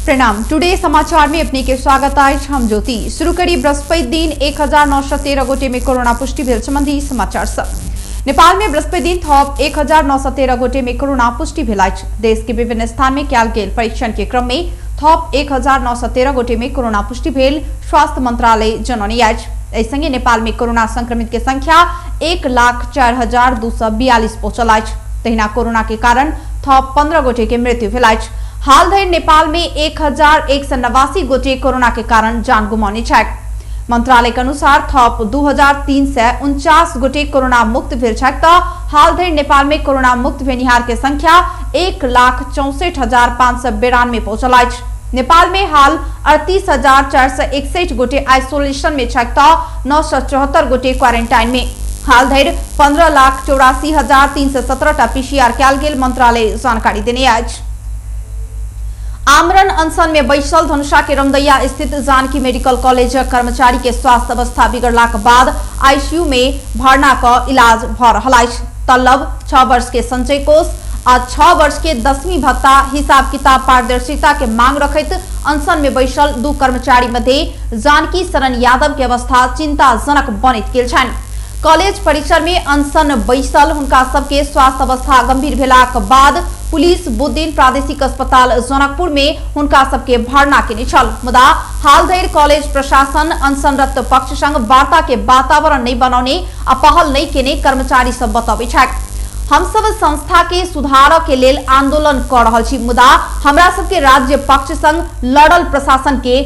प्रणाम। टुडे समाचार में अपने के स्वागत अछि। हम ज्योति। शुरू करी बृहस्पति दिन 1913 गोटे में कोरोना पुष्टि भेल संबंधी समाचार सब। नेपाल में बृहस्पति दिन थप 1913 गोटे में कोरोना पुष्टि भेल अछि। देश के विभिन्न स्थान में कयल गेल परीक्षण के क्रम में थप 1913 गोटे में कोरोना पुष्टि भेल स्वास्थ्य मंत्रालय जनौने अछि। एहि संगे नेपाल में कोरोना संक्रमित के संख्या 1,04,242 पहुंचल अछि। तहिना कोरोना के कारण थप 15 गोटे के मृत्यु भेल अछि। हाल धरि नेपाल में 1189 गोटे कोरोना के कारण जान गुमौने छथि। मंत्रालय के अनुसार थप 2349 गोटे कोरोना मुक्त भेल छथि त हाल धरि नेपाल में कोरोना मुक्त भेनिहार के संख्या 1,64,592 पहुंचल अछि। नेपाल में हाल 38,461 गोटे आइसोलेशन में छथि त 974 गोटे क्वारेंटाइन में। हाल धरि 15,84,317 टा पीसीआर कयल गेल मंत्रालय जानकारी देने अछि। आमरण अनशन में बैसल धनुषा के रमदैया स्थित जानकी मेडिकल कॉलेज कर्मचारी के स्वास्थ्य अवस्था बिगड़लाक बाद आईसीयू में भर्ना क इलाज भ रहल अछि। तलब 6 वर्ष के संचय कोष आ 6 वर्ष के 10वीं भत्ता हिसाब किताब पारदर्शिता के मांग रखैत अनशन में बैसल 2 कर्मचारी मध्ये जानकी शरण यादव के अवस्था चिंताजनक बनैत गेल छनि। कॉलेज परिसर में अनशन बैसल हुनका सबके स्वास्थ्य अवस्था गंभीर भेलाक बाद पुलिस बुधदिन प्रादेशिक अस्पताल जनकपुर में हुनका सबके भर्ना केने छल। मुदा हाल धरि कॉलेज प्रशासन अनशनरत पक्ष संग वार्ता के वातावरण नहीं बनौने आ पहल नहीं केने कर्मचारी सब बतबै छथि। हम सब संस्था के सुधार के लेल आंदोलन क रहल छी, मुदा हमरा सबके राज्य पक्ष संग लड़ल प्रशासन के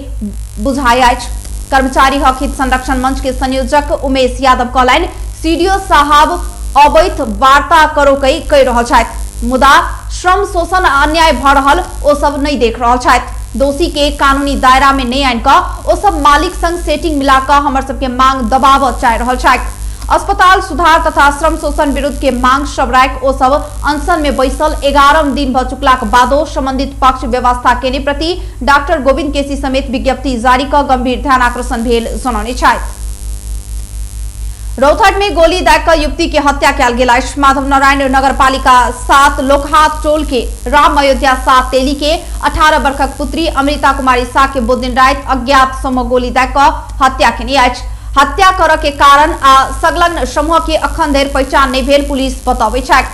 बुझाय अछि। कर्मचारी हक हित संरक्षण मंच के संयोजक उमेश यादव कहलनि, सीडीओ साहब अवैध वार्ता करो कहि रहल छथि, मुदा श्रम शोषण आ अन्याय भ रहल ओ सब नहीं देख रहल छथि। दोषी के कानूनी दायरा में नहीं आनि क ओ सब मालिक संग सेटिंग मिला क हमर सबके मांग दबाव चाहि रहल छथि। अस्पताल सुधार तथा श्रम शोषण विरुद्ध के मांग सब राखि ओ सब अनशन में बैसल 11 दिन भ चुकलाक बादो संबंधित पक्ष व्यवस्था केने प्रति डॉक्टर गोविंद केसी समेत विज्ञप्ति जारी क गंभीर ध्यानाकर्षण भेल जनौने छथि। रौतहट में गोली दाग क युवती के हत्या कयल गेल अछि। माधव नारायण नगरपालिका 7 लोकहात टोल के राम अयोध्या 7 तेली के 18 वर्षक पुत्री अमृता कुमारी साह के बुधदिन राति अज्ञात समूह गोली दाग क हत्या केने अछि। हत्या करऽ के कारण आ संलग्न समूह के अखन धरि पहचान नहीं भेल पुलिस बतबै छथि।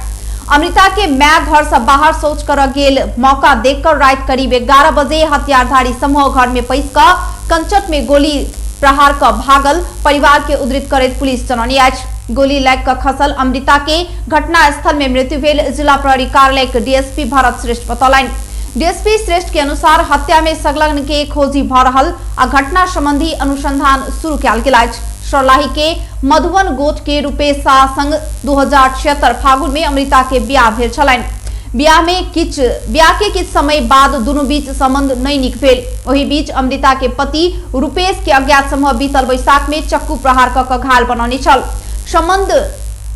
अमृता के my घर से बाहर शौच करऽ गेल मौका देखकर राति करीब 11 बजे हथियारधारी समूह घर में पैस क कंचट में गोली प्रहार क भागल परिवार के उद्धृत करैत पुलिस जनौने अछि। गोली लागि क खसल अमृता के घटनास्थल में मृत्यु भेल जिला प्रहरी कार्यालय के डीएसपी भरत श्रेष्ठ बतौलनि। डीएसपी श्रेष्ठ के अनुसार हत्या में संलग्न के खोजी भ रहल आ घटना संबंधी अनुसंधान शुरू कयल गेल अछि। सर्लाही के मधुबन गोठ के रूपेश शाह संग 2076 फागुन में अमृता के बियाह भेल छलनि। बियाह के किछु समय बाद दुनू बीच संबंध नहीं नीक भेल। ओहि बीच अमृता के पति रूपेश के अज्ञात समूह बीतल बैसाख में चक्कू प्रहार क घायल बनौने छल। संबंध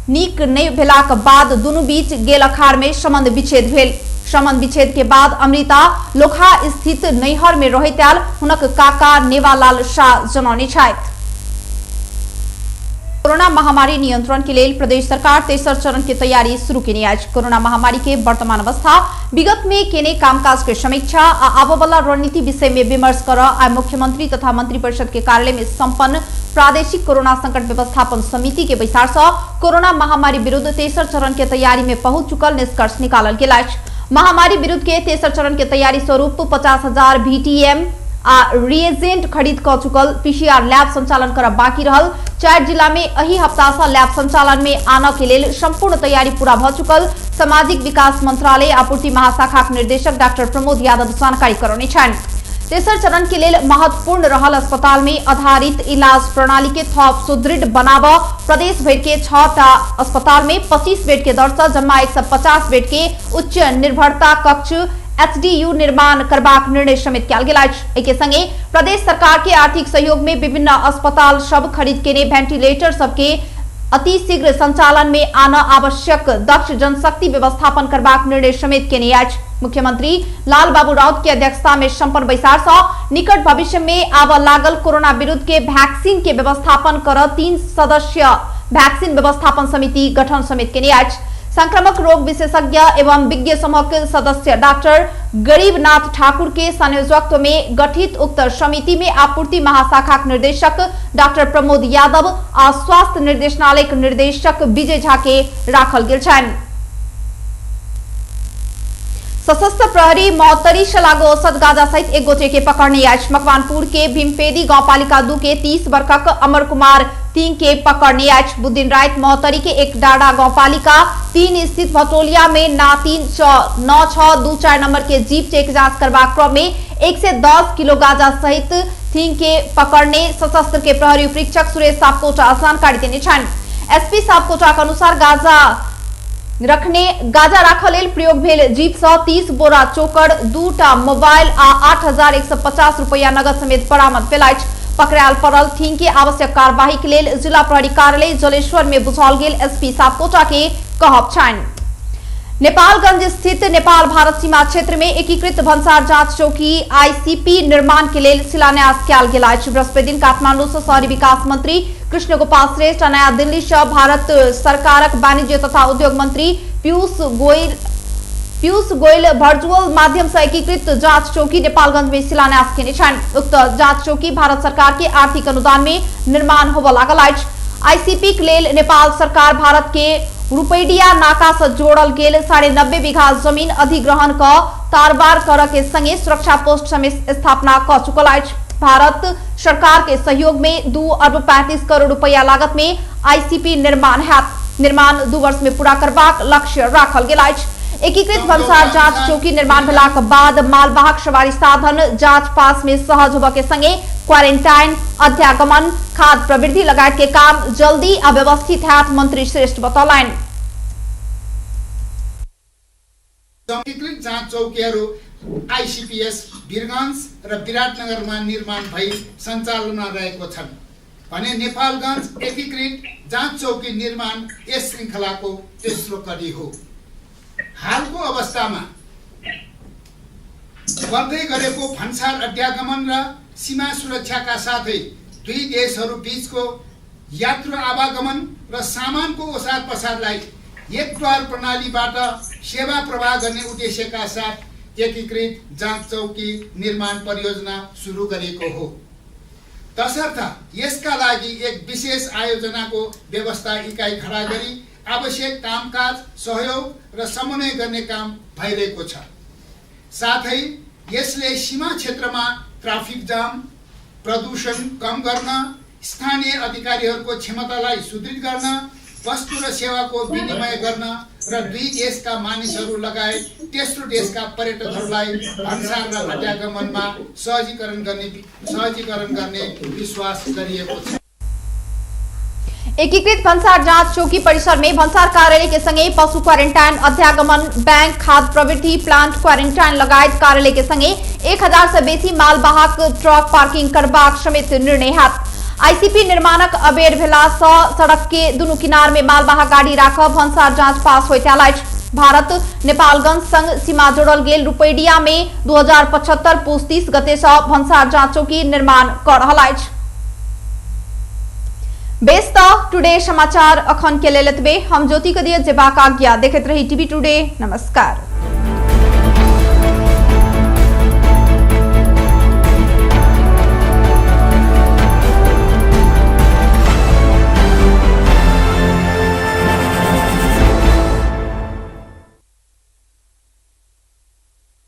नीक नहीं भेलाक बाद दुनू बीच गेल अखाड़ में संबंध विच्छेद भेल। संबंध विच्छेद के बाद अमृता लोकहा स्थित नैहर में रहैत आयल हुनक काका नेवालाल शाह जनौने छथि। कोरोना महामारी नियंत्रण के लेल प्रदेश सरकार तेसर चरण के तैयारी शुरू केने अछि। कोरोना महामारी के वर्तमान अवस्था, विगत में केने कामकाज के समीक्षा आ आबयवला रणनीति विषय में विमर्श कर आइ मुख्यमंत्री तथा मंत्रिपरिषद के कार्यालय में संपन्न प्रादेशिक कोरोना संकट व्यवस्थापन समिति के बैसार से कोरोना महामारी विरुद्ध तेसर चरण के तैयारी में पहुंच चुकल निष्कर्ष निकालल गेल अछि। महामारी विरुद्ध के तेसर चरण के तैयारी स्वरूप 50,000 VTM आ रिएजेंट खरीद क चुकल पीसीआर लैब संचालन करब बाकी रहल 4 जिला में एहि हफ्ता से लैब संचालन में आनऽ के लेल संपूर्ण तैयारी पूरा भ चुकल सामाजिक विकास मंत्रालय आपूर्ति महाशाखाक निर्देशक डॉक्टर प्रमोद यादव जानकारी करौने छनि। तेसर चरण के लेल महत्वपूर्ण रहल अस्पताल में आधारित इलाज प्रणाली के थप सुदृढ़ बनाब प्रदेश भर के 6टा अस्पताल में 25 बेड के दर से जम्मा 150 बेड के उच्च निर्भरता कक्ष एचडीयू निर्माण करबाक निर्णय समेत कयल गेल अछि। एहि के संगे प्रदेश सरकार के आर्थिक सहयोग में विभिन्न अस्पताल सब खरीद केने वेंटिलेटर सबके अतिशीघ्र संचालन में आन आवश्यक दक्ष जनशक्ति व्यवस्थापन करबाक निर्णय समेत केने अछि। मुख्यमंत्री लाल बाबू राउत के अध्यक्षता में संपन्न बैसार से निकट भविष्य में आबऽ लागल कोरोना विरुद्ध के वैक्सीन के व्यवस्थापन कर 3 सदस्य वैक्सीन व्यवस्थापन समिति गठन समेत केने अछि। संक्रामक रोग विशेषज्ञ एवं विज्ञ समूहक सदस्य डाक्टर गरीबनाथ ठाकुर के संयोजकत्व में गठित उक्त समिति में आपूर्ति महाशाखाक निर्देशक डाक्टर प्रमोद यादव आ स्वास्थ्य निर्देशनालय के निर्देशक विजय झा के राखल गेल छनि। सशस्त्र प्रहरी महोत्तरी से लागू औसत गांजा सहित एक गोटे के पकड़ने अछि। मकवानपुर के भीमपेदी गांवपालिका 2 के 30 वर्षक अमर कुमार 3 के पकड़ने अछि। बुधदिन राति महोत्तरी के एक डाडा गांवपालिका 3 स्थित भटोलिया में ना 3 6 9 6 2 4 नंबर के जीप चेक जांच करबाक क्रम में 110 किलो गांजा सहित 3 के पकड़ने सशस्त्र के प्रहरी उपरीक्षक सुरेश सापकोटा जानकारी देने छनि। एसपी सापकोटा के अनुसार गांजा राखऽ लेल प्रयोग भेल जीप सँ 30 बोरा चोकर, 2टा मोबाइल आ 8,150 रुपया नगद समेत बरामद भेल अछि। पकड़ायल पड़ल थिंग के आवश्यक कार्यवाही के लेल जिला प्रहरी कार्यालय जलेश्वर में बुझाओल गेल एसपी सापकोटा के कहब छनि। नेपालगंज स्थित नेपाल भारत सीमा क्षेत्र में एकीकृत भन्सार जांच चौकी आईसीपी निर्माण के लेल शिलान्यास कयल गेल अछि। बृहस्पति दिन काठमांडू से शहरी विकास मंत्री कृष्ण गोपाल श्रेष्ठ आ नया दिल्ली से भारत सरकारक वाणिज्य तथा उद्योग मंत्री पीयूष गोयल वर्चुअल माध्यम से एकीकृत जांच चौकी नेपालगंज में शिलान्यास केने छनि। उक्त जांच चौकी भारत सरकार के आर्थिक अनुदान में निर्माण होबय लागल अछि। आईसीपी के लेल नेपाल सरकार भारत के रुपैडिया नाका से जोड़ल गेल 90.5 बीघा जमीन अधिग्रहण क कारोबार करऽ के संगे सुरक्षा पोस्ट समेत स्थापना क चुकल अछि। भारत सरकार के सहयोग में 2 अरब 35 करोड़ रुपया लागत में आईसीपी निर्माण हैत। निर्माण 2 वर्ष में पूरा करबाक लक्ष्य राखल गेल अछि। एकीकृत भन्सार जांच चौकी निर्माण भेलाक बाद मालवाहक सवारी साधन जांच पास में सहज होबय के संगे क्वारेंटाइन, अध्यागमन, खाद्य प्रविधि लगायत के काम जल्दी आ व्यवस्थित हैत, मंत्री श्रेष्ठ बतौलनि। एकीकृत जाँच चौकीहरू आइसिपिएस वीरगञ्ज र विराटनगरमा निर्माण भई सञ्चालनमा रहेको छन् भने नेपालगञ्ज एकीकृत जाँच चौकी निर्माण यस श्रृङ्खलाको तेस्रो कडी हो। हालको अवस्थामा बढ्दै गरेको भन्सार अध्यागमन र सीमा सुरक्षाका साथै दुई देशहरू बिचको यात्रु आवागमन र सामानको ओसार पसारलाई एकद्वार प्रणालीबाट सेवा प्रवाह गर्ने उद्देश्यका साथ एकीकृत जाँच चौकी निर्माण परियोजना सुरु गरिएको हो। तसर्थ यसका लागि एक विशेष आयोजनाको व्यवस्था इकाइ खडा गरी आवश्यक कामकाज सहयोग र समन्वय गर्ने काम भइरहेको छ। साथै यसले सीमा क्षेत्रमा ट्राफिक जाम, प्रदूषण कम गर्न, स्थानीय अधिकारीहरूको क्षमतालाई सुदृढ गर्न, वस्तु र सेवाको विनिमय गर्न र दुई देशका मानिसहरू लगायत तेस्रो देशका पर्यटकहरूलाई भन्सार र अध्यागमनमा सहजीकरण गर्ने विश्वास गरिएको छ। एकीकृत भन्सार जांच चौकी परिसर में भन्सार कार्यालय के संगे पशु क्वारंटाइन, अध्यागमन, बैंक, खाद्य प्रविधि, प्लांट क्वारंटाइन लगायत कार्यालय के संगे 1000 से बेसी मालवाहक ट्रक पार्किंग करबाक समेत निर्णय हैत। आईसीपी निर्माणक अबेर भेला सँ सड़क के दुनू किनार में मालवाहक गाड़ी राखब भन्सार जांच पास होइत आयल अछि। भारत नेपालगंज संग सीमा जोड़ल गेल रुपैडिया में 2075 पुस 30 गते सँ भन्सार जांच चौकी निर्माण कऽ रहल अछि। बेस त टुडे समाचार अखन के लेल एतबे। हम ज्योति के दिए जेबाक आज्ञा। देखैत रही टीवी टुडे। नमस्कार।